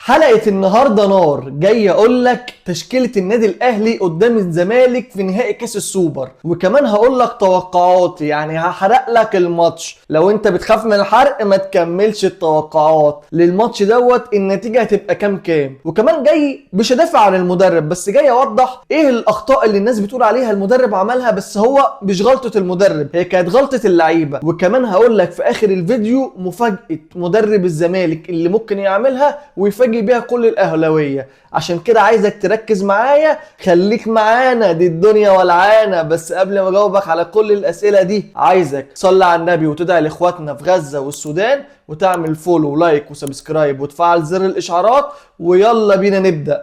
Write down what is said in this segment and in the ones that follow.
حلقة النهاردة نار. جاي اقول لك تشكيلة النادي الاهلي قدام الزمالك في نهائي كاس السوبر، وكمان هقول لك توقعاتي، يعني هحرق لك الماتش. لو انت بتخاف من الحرق ما تكملش التوقعات للماتش دوت، النتيجة هتبقى كام كام. وكمان جاي مش هدافع عن المدرب، بس جاي اوضح ايه الاخطاء اللي الناس بتقول عليها المدرب عملها، بس هو مش غلطة المدرب، هي كانت غلطة اللعيبة. وكمان هقول لك في اخر الفيديو مفاجأة مدرب الزمالك اللي ممكن يعملها ويفاجئ بيها كل الاهلاوية. عشان كده عايزك تركز معايا، خليك معانا، دي الدنيا ولعانه. بس قبل ما اجاوبك على كل الاسئلة دي، عايزك تصلي على النبي وتدعي لاخواتنا في غزة والسودان، وتعمل follow و like و subscribe وتفعل زر الاشعارات، ويلا بينا نبدا.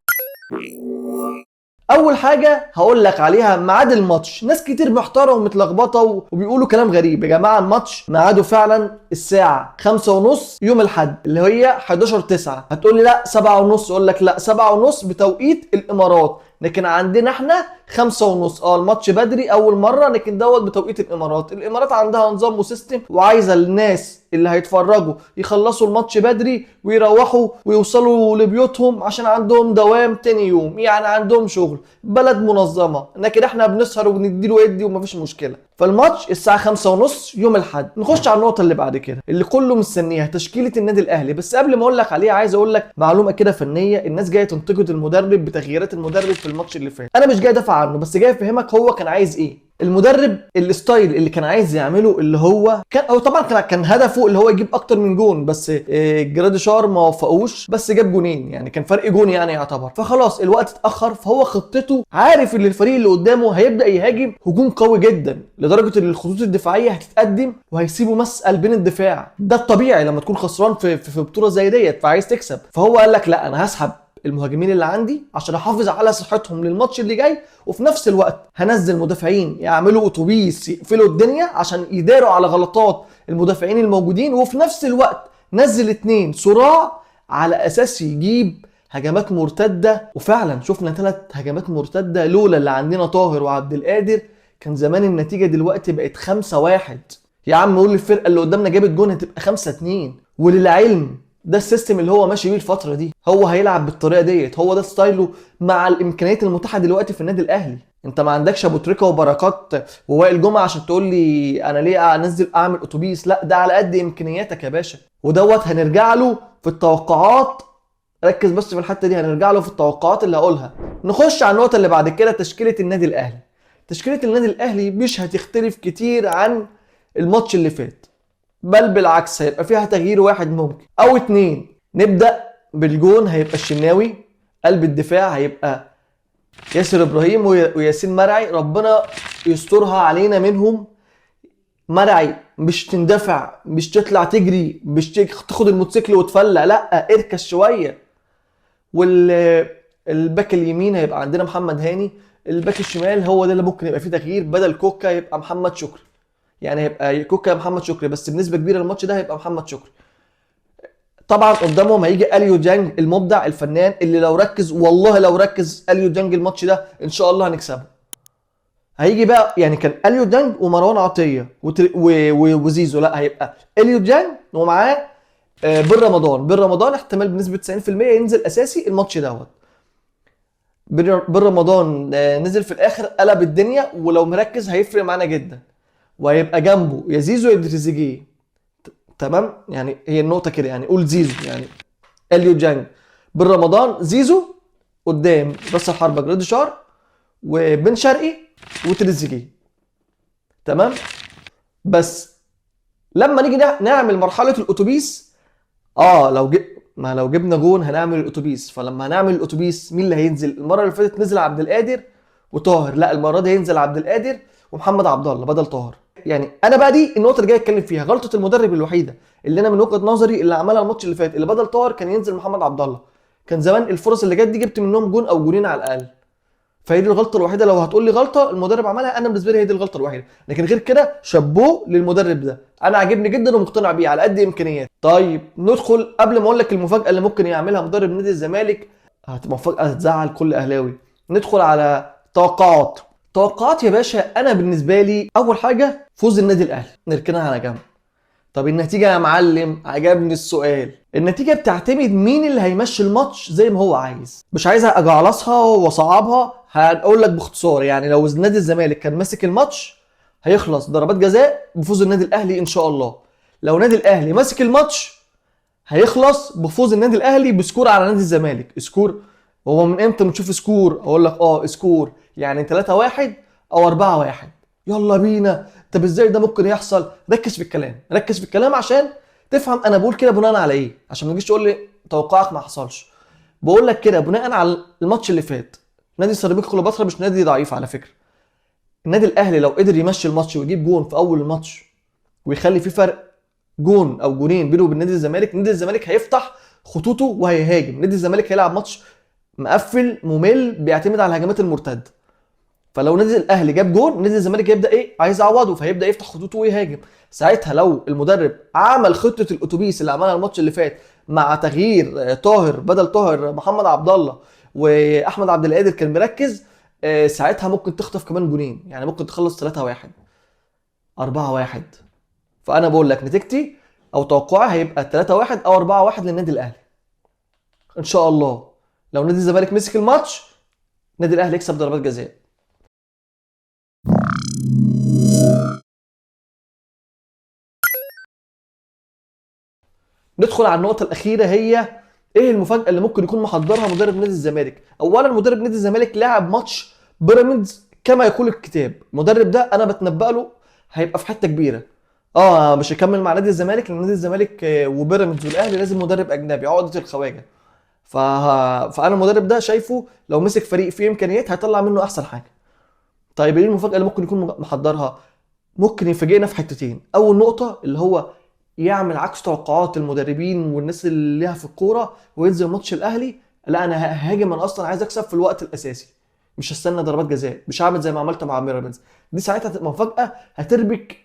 اول حاجة هقول لك عليها ميعاد الماتش. ناس كتير محتارة ومتلخبطه وبيقولوا كلام غريب. يا جماعة الماتش ميعاده فعلا الساعة 5:30 يوم الاحد اللي هي 11/9. هتقول لي لا 7:30، اقول لك لا 7:30 بتوقيت الامارات، لكن عندنا احنا 5:30. الماتش بدري اول مرة، لكن دوت بتوقيت الامارات. الامارات عندها نظام و system، وعايزه الناس اللي هيتفرجوا يخلصوا الماتش بدري ويروحوا ويوصلوا لبيوتهم عشان عندهم دوام تاني يوم، يعني عندهم شغل، بلد منظمة. لكن احنا بنسهر وبنديله ادي ومفيش مشكلة. فالماتش الساعة 5:30 يوم الاحد. نخش على النقطة اللي بعد كده اللي كله مستنيها، تشكيله النادي الاهلي. بس قبل ما اقول لك عليها عايز اقول لك معلومة كده فنية. الناس جاية تنتقد المدرب بتغييرات المدرب في الماتش اللي فات. انا مش جاي ادافع عنه، بس جاي افهمك هو كان عايز ايه المدرب. ال style اللي كان عايز يعمله اللي هو كان، هو طبعا كان هدفه اللي هو يجيب اكتر من جون، بس جراديشار ما وفقوش، بس جاب جونين، يعني كان فرق جون يعني يعتبر. فخلاص الوقت اتاخر، فهو خطته عارف ان الفريق اللي قدامه هيبدا يهاجم هجوم قوي جدا لدرجة ان الخطوط الدفاعية هتتقدم وهيسيبوا مسأل بين الدفاع. ده الطبيعي لما تكون خسران في بطوله زي ديت فعايز تكسب. فهو قال لك لا، انا هسحب المهاجمين اللي عندي عشان احافظ على صحتهم للماتش اللي جاي، وفي نفس الوقت هنزل مدافعين يعملوا اتوبيس يقفلوا الدنيا عشان يداروا على غلطات المدافعين الموجودين، وفي نفس الوقت نزل اتنين صراع على اساس يجيب هجمات مرتدة. وفعلا شفنا 3 هجمات مرتدة، لولا اللي عندنا طاهر وعبد القادر كان زمان النتيجة دلوقتي بقت 5-1. يا عم قول الفرقة اللي قدامنا جابت جون هتبقى 5-2. وللعلم ده ال system اللي هو ماشي بيه الفترة دي، هو هيلعب بالطريقة ديت، هو ده style ه مع الامكانيات المتاحة دلوقتي في النادي الاهلي. انت ما عندكش ابو تريكه وبركات ووائل جمعه عشان تقول لي انا ليه انزل اعمل اتوبيس، لا ده على قد امكانياتك يا باشا. ودوت هنرجع له في التوقعات، ركز بس في الحتة دي، هنرجع له في التوقعات اللي هقولها. نخش على النقطة اللي بعد كده، تشكيله النادي الاهلي. تشكيله النادي الاهلي مش هتختلف كتير عن الماتش اللي فات، بل بالعكس هيبقى فيها تغيير واحد ممكن او اتنين. نبدأ بالجون، هيبقى الشناوي. قلب الدفاع هيبقى ياسر ابراهيم وياسين مرعي، ربنا يسترها علينا منهم. مرعي مش تندفع، مش تطلع تجري، مش تاخد الموتوسيكل وتفلق، لا اركز شوية. والباك اليمين هيبقى عندنا محمد هاني. الباك الشمال هو ده اللي ممكن يبقى فيه تغيير، بدل كوكا يبقى محمد شكري، يعني هيبقى كوكا محمد شكري، بس بنسبة كبيرة الماتش ده هيبقى محمد شكري. طبعا قدامهم هيجي اليو ديانج المبدع الفنان اللي لو ركز، والله لو ركز اليو ديانج الماتش ده ان شاء الله هنكسبه. هيجي بقى يعني كان اليو ديانج ومروان عطية وزيزو، لا هيبقى اليو ديانج ومعاه بن رمضان. بن رمضان احتمال بنسبة 90% ينزل اساسي الماتش دوت. بن رمضان نزل في الاخر قلب الدنيا، ولو مركز هيفرق معانا جدا، وهيبقى جنبه يا زيزو يا تريزيجيه. تمام، يعني هي النقطة كده، يعني قول زيزو، يعني اليو ديانج بن رمضان زيزو قدام راس الحربة جراديشار وبن شرقي وتريزيجيه. تمام، بس لما نيجي نعمل مرحلة الاتوبيس، لو ما لو جبنا جون هنعمل الاتوبيس. فلما هنعمل الاتوبيس مين اللي هينزل؟ المرة اللي فاتت نزل عبد القادر وطاهر، لا المرة دي هينزل عبد القادر ومحمد عبد الله بدل طاهر. يعني انا بقى دي النقطة اللي جاي اتكلم فيها، غلطه المدرب الوحيدة اللي انا من وجهه نظري اللي عملها الماتش اللي فات، اللي بدل طاهر كان ينزل محمد عبد الله، كان زمان الفرص اللي جت دي جبت منهم جون او جونين على الاقل. فهي دي الغلطة الوحيدة، لو هتقول لي غلطه المدرب عملها، انا بالنسبة لي هي دي الغلطة الوحيدة، لكن غير كده شابوه للمدرب ده، انا عاجبني جدا ومقتنع بيه على قد امكانياته. طيب ندخل قبل ما اقول لك المفاجاة اللي ممكن يعملها مدرب نادي الزمالك، هتبقى مفاجاة هتزعل كل اهلاوي. ندخل على توقعات. توقعات يا باشا، انا بالنسبة لي اول حاجة فوز النادي الاهلي، نركنها على جنب. طب النتيجة يا معلم؟ عجبني السؤال. النتيجة بتعتمد مين اللي هيمشي الماتش زي ما هو عايز. مش عايز اجعلصها واصعبها، هقول لك باختصار، يعني لو نادي الزمالك كان ماسك الماتش هيخلص ضربات جزاء بفوز النادي الاهلي ان شاء الله. لو نادي الاهلي ماسك الماتش هيخلص بفوز النادي الاهلي ب score على نادي الزمالك. score؟ هو من امتى بنشوف score؟ اقول لك score يعني 3-1 او 4-1. يلا بينا. طب ازاي ده ممكن يحصل؟ ركز في الكلام، ركز في الكلام عشان تفهم انا بقول كده بناء على ايه، عشان ما تجيش تقول لي توقعك ما حصلش. بقول لك كده بناء على الماتش اللي فات. نادي سيراميكا كليوباترا مش نادي ضعيف على فكرة. النادي الاهلي لو قدر يمشي الماتش ويجيب جون في اول الماتش ويخلي فيه فرق جون او جونين بينه وبين نادي الزمالك، نادي الزمالك هيفتح خطوطه وهيهاجم. نادي الزمالك هيلعب ماتش مقفل ممل بيعتمد على الهجمات المرتدة. فلو نادي الاهلي جاب جون، نادي الزمالك هيبدا ايه؟ عايز يعوضه، فهيبدا يفتح خطوطه ويهاجم. ساعتها لو المدرب عمل خطه الاتوبيس اللي عملها الماتش اللي فات مع تغيير طاهر، بدل طاهر محمد عبد الله واحمد عبد القادر كان مركز، ساعتها ممكن تخطف كمان جونين، يعني ممكن تخلص 3-1 4-1. فانا بقول لك نتيجتي او توقعي هيبقى 3-1 او 4-1 للنادي الاهلي ان شاء الله. لو نادي الزمالك مسك الماتش، نادي الاهلي يكسب ضربات جزاء. ندخل على النقطة الأخيرة، هي إيه المفاجأة اللي ممكن يكون محضرها مدرب نادي الزمالك؟ أولاً مدرب نادي الزمالك لعب ماتش بيراميدز كما يقول الكتاب. المدرب ده أنا بتنبأ له هيبقى في حتة كبيرة. مش هيكمل مع نادي الزمالك، لأن نادي الزمالك وبيراميدز والأهلي لازم مدرب أجنبي، عقدة الخواجة. فأنا المدرب ده شايفه لو مسك فريق فيه إمكانيات هيطلع منه أحسن حاجة. طيب إيه المفاجأة اللي ممكن يكون محضرها؟ ممكن يفاجئنا في حتتين. أول نقطة اللي هو يعمل عكس توقعات المدربين والناس اللي ليها في الكورة وينزل ماتش الاهلي، لا انا ههاجم، انا اصلا عايز اكسب في الوقت الاساسي، مش هستنى ضربات جزاء، مش هعمل زي ما عملت مع بيراميدز. دي ساعتها هتبقى مفاجاة هتربك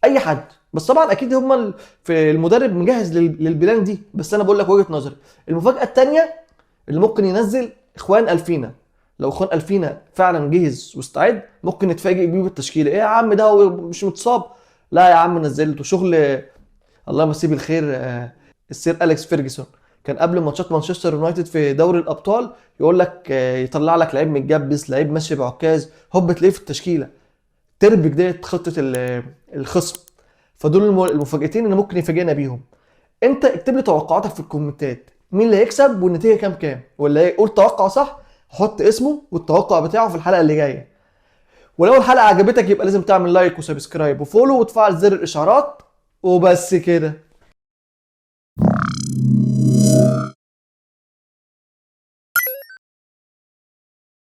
اي حد. بس طبعا اكيد هم في المدرب مجهز لل plan دي، بس انا بقول لك وجهه نظري. المفاجاة الثانية اللي ممكن ينزل اخوان الفينا. لو اخوان الفينا فعلا جهز واستعد ممكن نتفاجئ بيه بالتشكيله. ايه يا عم ده هو مش متصاب؟ لا يا عم نزلته شغل، الله يمسيه بالخير، السير اليكس فيرجسون كان قبل ماتشات مانشستر يونايتد في دوري الابطال يقول لك، يطلع لك لعيب متجبس، لعيب ماشي بعكاز، هوب تلاقيه في التشكيلة، تربك ديت خطه الخصم. فدول المفاجاتين اللي ممكن يفاجئنا بيهم. انت اكتب لي توقعاتك في الكومنتات، مين اللي هيكسب والنتيجة كام كام، ولا ايه؟ قول توقع صح، حط اسمه والتوقع بتاعه في الحلقة اللي جاية. ولو الحلقة عجبتك يبقى لازم تعمل like و subscribe و follow وتفعل زر الاشعارات. وبس كده.